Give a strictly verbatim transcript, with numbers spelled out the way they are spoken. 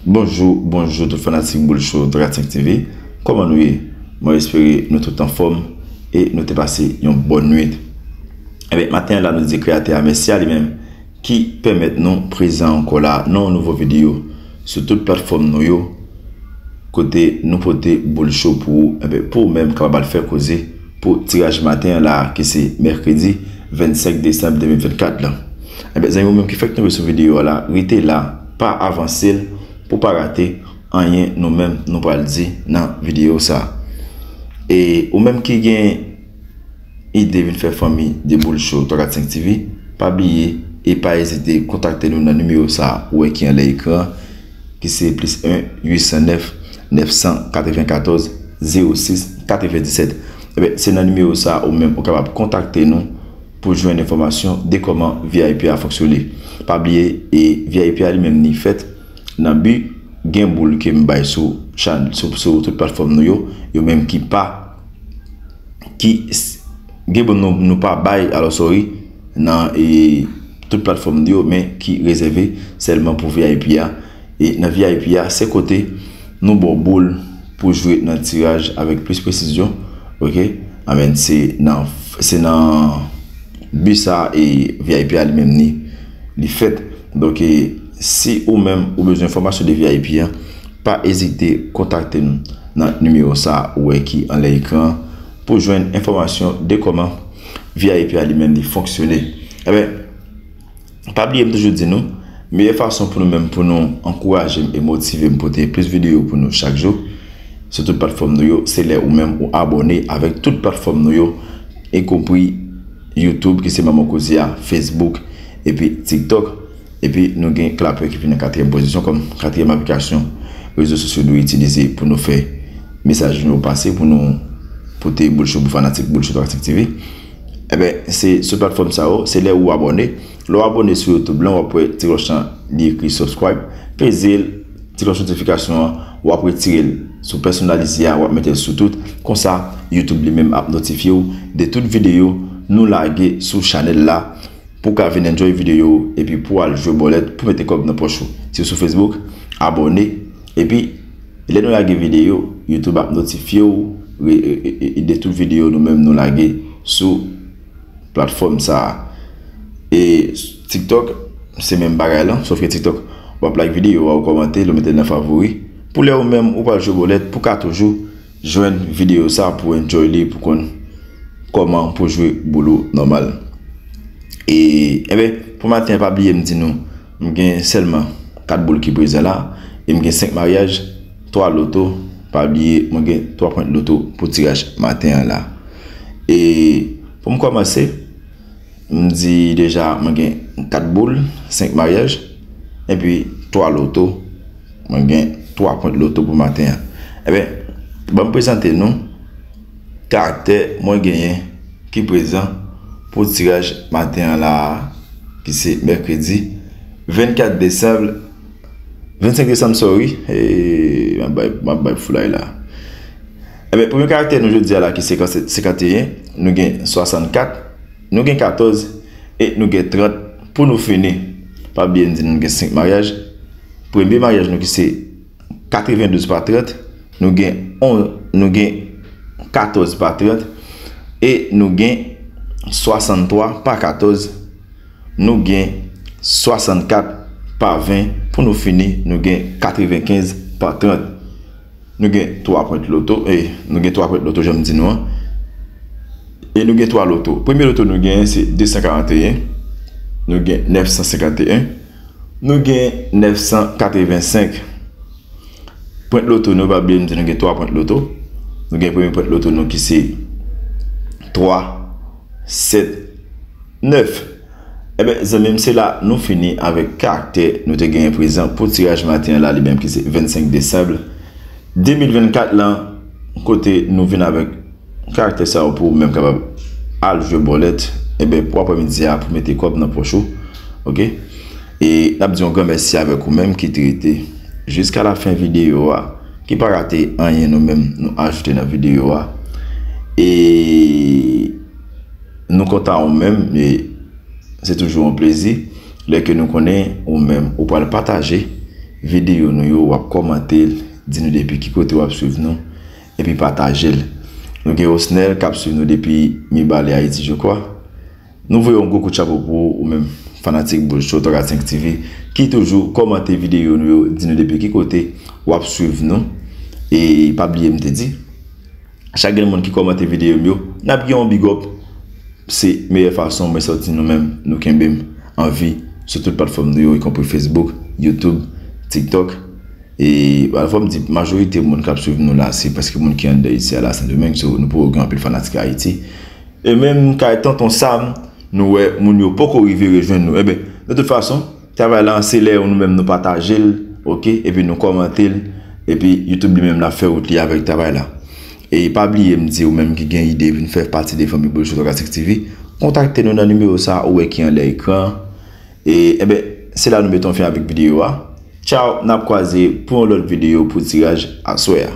Bonjou, bonjou tout fanatik Boul Show trè kat senk T V. Kòman nou ye? Mwen espere nou tout anfòm e nou te pase yon bòn nwit. Ebyen, maten an la nou di Kreyatè a mèsi a li menm ki pèmèt nou prezan ankò la nan yon nouvo videyo sou tout platfòm nou yo, kote nou pote Boul Show pou ou, ebyen, pou ou menm kapab al fè koze pou tiraj maten an la, ki se mèkredi vennsenk desanm de mil vennkat la. Ebyen, zanmi ou menm ki fèk tonbe sou videyo a la, rete la, pa avanse l pou pa rate anyen nou menm nou pral di nan videyo sa. E ou menm ki gen ide vin fè fanmi de Boul Show trè kat senk T V, pa bliye e pa ezite kontakte nou nan nimewo sa ou wè ki anlè ekran, ki se plis en uit san nèf nèf san katrevenkatòz zewo sis katrevenndisèt. Ebyen, se nan nimewo sa ou menm ou kapab kontakte nou pou jwenn enfòmasyon de kòman V I P a fonksyone. Pa bliye, e V I P a li menm li fèt nan bi gen boul ke m bay sou chan-, sou, sou tout platfòm nou yo, yo menm ki pa, ki s-, gen boul nou, nou pa bay, alò, sorry, nan, e, tout platfòm nou yo, men ki rezève sèlman pou V I P a. E nan V I P a, se kote nou ba w boul pou jwe nan tiraj avèk plis presizyon, oke? Amèn, se nan, se nan bi sa e V I P a li menm ni, li fèt. Donk, e, si ou menm ou bezwen enfòmasyon de V I P a, pa ezite kontakte nou nan nimewo sa ou wè ki anlè ekran pou jwenn enfòmasyon de kòman V I P a li menm li fonksyone. Ebyen, pa bliye m toujou di nou, meyè fason pou nou menm pou nou ankouraje m e motive m pote plis videyo pou nou chak jou sou tout platfòm nou yo, se lè ou menm ou abòne avèk tout platfòm nou yo, ekonpri YouTube ki se manman koze a, Facebook, epi TikTok. Epi nou gen Clapper ki vin nan katriyèm pozisyon kòm katriyèm aplikasyon rezo sosyo nou itilize pou nou fè mesaj nou pase, pou nou pote Boul Show pou fanatik Boul Show trè kat senk T V. Ebyen, se sou platfòm sa yo, se lè ou abòne. Lè w abòne sou YouTube lan, w ap wè ti klòch lan, li ekri subscribe. Peze l, ti klòch notifikasyon an, w ap retire l sou pèsonalize a, w ap mete l sou tout. Konsa, YouTube li menm ap notifye w de tout videyo nou lage sou chanèl la, pou w ka vin enjoy videyo epi pou w al jwe bòlèt pou mete kòb nan pòch ou. Si w sou Facebook, abòne, epi lè nou lage videyo, YouTube ap notifye w re-, e, e, e, de tout videyo nou menm nou lage sou platfòm sa a. E TikTok, se menm bagay lan, sòf ke TikTok, w ap like videyo a, ou kòmante l, ou mete l nan favori. Pou lè ou menm, ou pral jwe bòlèt, pou w ka toujou jwenn videyo sa pou enjoy li, pou konn kòman pou jwe boul ou nòmal. E, ebyen, pou maten an, pa bliye m di nou, m gen sèlman kat boul ki prezan la, e m gen senk maryaj, twa loto, pa bliye, mwen gen twa pwent loto pou tiraj maten an la. E pou m kòmanse, m di deja, mwen gen kat boul, senk maryaj, epi twa loto, mwen gen twa pwent loto pou maten an. Ebyen, ban m prezante nou karaktè mwen genyen ki prezan pou tiraj maten an la a, ki se mèkredi vennkat desanm, vennsenk desanm, sorry, e, m ap bay, m ap bay foulay la. Ebyen, premye karaktè nou jodi a la ki se senkant-, senkanteyen, nou gen swasannkat, nou gen katòz e nou gen trant pou nou fini. Pa bliye m di nou gen senk maryaj. Premye maryaj nou ki se katrevendouz pa trant, nou gen on, nou gen katòz pa trant e nou gen swasanntwa pa katòz, nou gen swasannkat pa ven pou nou fini, nou gen katrevenkenz pa trant. Nou gen twa pwent loto, e nou gen twa pwent loto, jan m di nou an. E nou gen twa loto. Premye loto nou genyen se desankaranteyen, nou gen nèfsansenkanteyen, nou gen nèfsankatrevennsenk. Pwent loto nou, pa bliye m di nou gen twa pwent loto. Nou gen premye pwent loto nou ki se twa, sèt, nèf. Ebyen, zanmi m, se la nou fini avèk karaktè nou te genyen prezan pou tiraj maten an la, li menm ki se vennsenk desanm de mil vennkat lan, kote nou vin avèk karaktè sa yo pou ou menm kapab al jwe bòlèt, ebyen, pou aprèmidi a, pou mete kòb nan pòch ou, oke? E n ap di yon gran mèsi avèk ou menm ki te rete jiska lafen videyo a, ki pa rate anyen nou menm nou ajoute nan videyo a. E nou kontan ou menm, e se toujou yon plezi lè ke nou konnen ou menm ou pral pataje videyo nou yo, w ap kòmante l, di nou depi ki kote w ap swiv nou, epi pataje l. Nou gen Osnel k ap swiv nou depi Mibalè, Ayiti, je crois. Nou voye yon gwo kout chapo pou ou, ou menm fanatik Boul Show twa kat senk T V, ki toujou kòmante videyo nou yo, di nou depi ki kote w ap swiv nou. E pa bliye m te di, chak grenn moun ki kòmante videyo m yo, n ap gen yon big up. Se meyè fason mwen santi nou menm, nou kenbe m an vi sou tout platfòm nou yo, ikonpri Facebook, YouTube, TikTok. E, bon, fò m di, majorite moun k ap swiv nou la, se prèske moun ki anndan isi a la, Sendomeng, so nou poko gen anpil fanatik Ayiti. E menm kay Tonton Sam, nou wè moun yo poko rive rejwenn nou. Enben, de tout fason, travay la, se lè nou menm nou pataje l, oke, epi nou kòmante l, epi YouTube li menm l ap fè wout li avèk travay la. E pa bliye m di ou menm ki gen ide vin fè pati de fanmi Boul Show twa kat senk T V, kontakte nou nan nimewo sa ou wè ki anlè ekran an. E, enben, se la nou mete yon fen avèk videyo a. Tchaw, n ap kwaze pou yon lòt videyo pou tiraj aswè a.